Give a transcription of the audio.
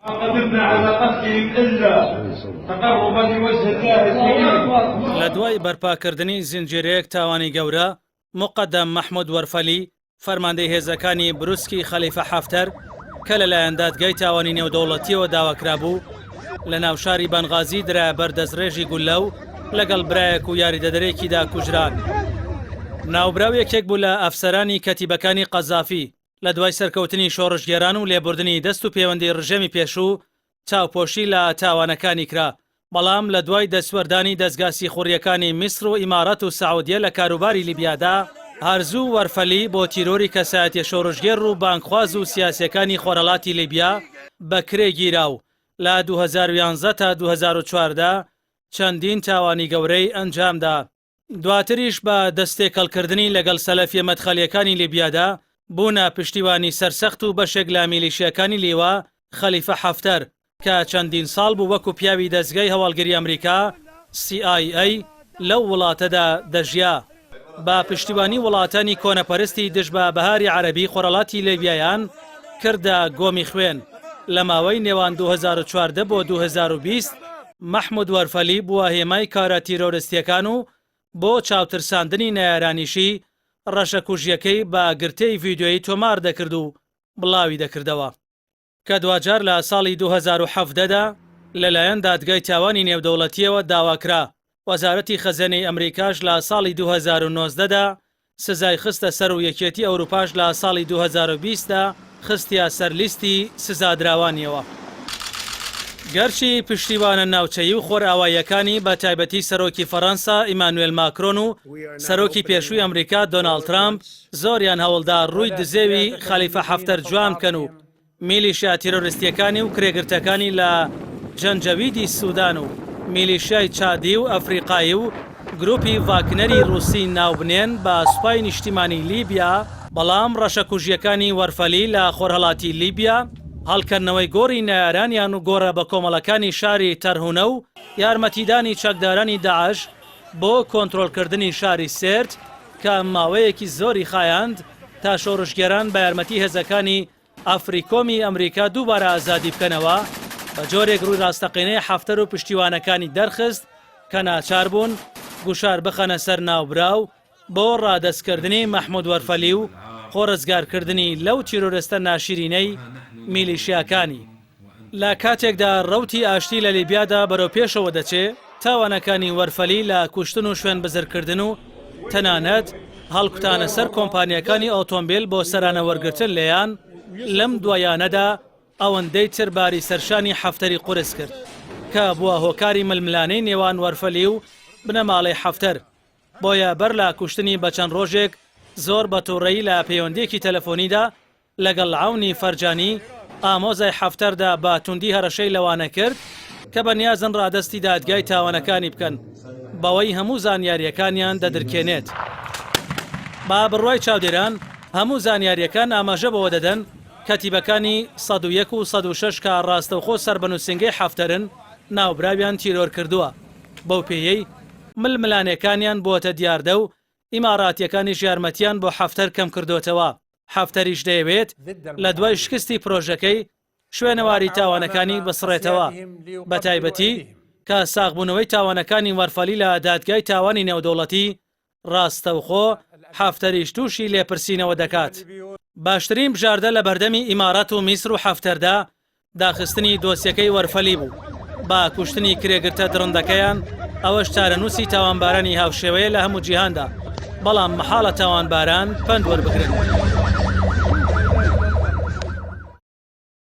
قدرنا على قتلهم إلا تقربا لوجه الله الكريم. لە دوای بەرپاکردنی زنجیرەیەک تاوانی گەورە، موقەدەم مەحمود وەرفەلی، فەرماندەی هێزەکانی بروسکی خەلیفە حەفتەر کە لەلایەن دادگای تاوانی نێودەوڵەتییەوە داواکرابوو، لە ناو شاری بەنغازی درایە بەر دەستڕێژی گوللە و لەگەڵ برایەک و یاریدەدەرێکیدا کوژران. ناوبراو یەکێک بوو لە ئەفسەرانی کەتیبەکانی قەزافی، لە دوای سەرکەوتنی شۆڕشگێران و لێبوردنی دەست و پێوەندی ڕژێمی پێشوو، چاوپۆشی لە تاوانەکانی کرا، بەڵام لە دوای دەستوەردانی دەزگا سیخوڕییەکانی میسر و ئیمارات و سعودیە لە کاروباری لیبیادا، هەر زوو وەرفەلی بۆ تیرۆری کەسایەتیە شۆڕشگێڕ و بانگخواز و سیاسیەکانی خۆرهەڵاتی لیبیا بە کرێ گیرا و لە 2011 تا 2014 چەندین تاوانی گەورەی ئەنجامدا. دواتریش بە دەستتێکەڵکردنی لەگەڵ سەلەفیە مەدخەلیەکانی لیبیادا بوونە پشتیوانی سەرسەخت و بەشێک لە میلیشیاکانی لیوا خەلیفە حەفتەر کە چەندین ساڵ بوو وەکو پیاوی دەزگای هەواڵگری ئەمریکا، سی ئای ئەی، لەو وڵاتەدا دەژیا. بە پشتیوانی وڵاتانی کۆنەپەرستی دژ بە بەهاری عەرەبی خۆرهەڵاتی لیبیایان کردە گۆمی خوێن. لە ماوەی نێوان 2014 بۆ 2020 مەحمود وەرفەلی بووە هێمای کارە تیرۆرستییەکان و بۆ چاوترساندنی نەیارانیشی ڕەشەکوژییەکەی بە گرتەی ڤیدیۆیی تۆمار دەکرد و بڵاوی دەکردەوە. کە دواجار لە ساڵی 2017 دا لەلایەن دادگای تاوانی نێودەوڵەتییەوە داواکرا، وەزارەتی خەزێنەی ئەمریکاش لە ساڵی 2019 دا سزای خستە سەر و یەکێتی ئەوروپاش لە ساڵی 2020 دا خستیە سەر لیستی سزادراوانیەوە. گەرچی پشتیوانە ناوچەیی و خۆرئاواییەکانی بە تایبەتی سەرۆکی فەرەنسا ئیمانوێل ماکرۆن و سەرۆکی پێشووی ئەمریکا دۆناڵد ترامپ زۆریان هەوڵدا ڕووی دزێوی خەلیفە حەفتەر جوان بکەن و میلیشیا تیرۆریستییەکانی و کرێگرتەکانی لە جەنجەویدی سودان و میلیشیای چادی و ئەفریقایی و گروپی ڤاگنەری ڕوسی ناوبنێن بە سوپای نیشتیمانی لیبیا، بەڵام ڕەشەکوژییەکانی وەرفەلی لە خۆرهەڵاتی لیبیا، هەڵکەندنەوەی گۆڕی نەیارانیان و گۆڕە بەکۆمەڵەکانی شاری تەرهونە و یارمەتیدانی چەکدارانی داعش بۆ کۆنترۆڵکردنی شاری سێرت کە ماوەیەکی زۆری خایاند تا شۆڕشگێران بە یارمەتی هێزەکانی ئەفریکۆمی ئەمریکا دووبارە ئازادی بکەنەوە، بە جۆرێک ڕووی ڕاستەقینەی حەفتەر و پشتیوانەکانی دەرخست کە ناچار بوون گوشار بخەنە سەر ناوبراو بۆ ڕادەستکردنی مەحمود وەرفەلی و خۆ ڕزگارکردنی لەو تیرۆرستە ناشیرینەی میلیشیاکانی. لە کاتێکدا ڕەوتی ئاشتی لە لیبیادا بەرەو پێشەوە دەچێ، تاوانەکانی وەرفەلی لە کوشتن و شوێن بزرکردن و تەنانەت هەڵکوتانە سەر کۆمپانیاکانی ئۆتۆمبیل بۆ سەرانە وەرگرتن لێیان، لەم دوایانەدا ئەوەندەی تر باری سەرشانی حەفتەری قورس کرد، کە بووە هۆکاری ململانێی نێوان وەرفەلی و بنەماڵەی حەفتەر، بۆیە بەر لە کوشتنی بە چەند ڕۆژێک زۆر بە توڕەیی لە پەیوەندییەکی تەلەفۆنیدا لەگەڵ عەونی فەرجانی، ئامۆزای حەفتەردا بە توندی هەڕەشەی لەوانە کرد کە بەنیازن ڕادەستی دادگای تاوانەکانی بکەن، بەوەی هەموو زانیارییەکانیان دەدرکێنێت. بە بڕوای چاودێران، هەموو زانیارییەکان ئاماژە بەوە دەدەن کەتیبەکانی 101 و 106 کە ڕاستەوخۆ سەر بە نووسینگەی حەفتەرن، ناوبراویان تیرۆر کردووە، بەو پێیەی ململانێکانیان بووەتە دیاردە و ئیماراتییەکانیش یارمەتییان بۆ حەفتەر کەمکردۆتەوە. حەفتەریش دەیەوێت لە دوای شکستی پرۆژەکەی شوێنەواری تاوانەکانی بسڕێتەوە، بەتایبەتی کە ساغبوونەوەی تاوانەکانی وەرفەلی لە دادگای تاوانی نێودەوڵەتی ڕاستەوخۆ حەفتەریش تووشی لێپرسینەوە دەکات. باشترین بژاردە لە بەردەمی ئیمارات و میسر و حەفتەردا داخستنی دۆسیەکەی وەرفەلی بوو بە کوشتنی کرێگرتە دڕندەکەیان، ئەوەش چارەنووسی تاوانبارانی هاوشێوەیە لە هەموو جیهاندا، بەڵام مەحاڵە تاوانباران پەند وەربگرن.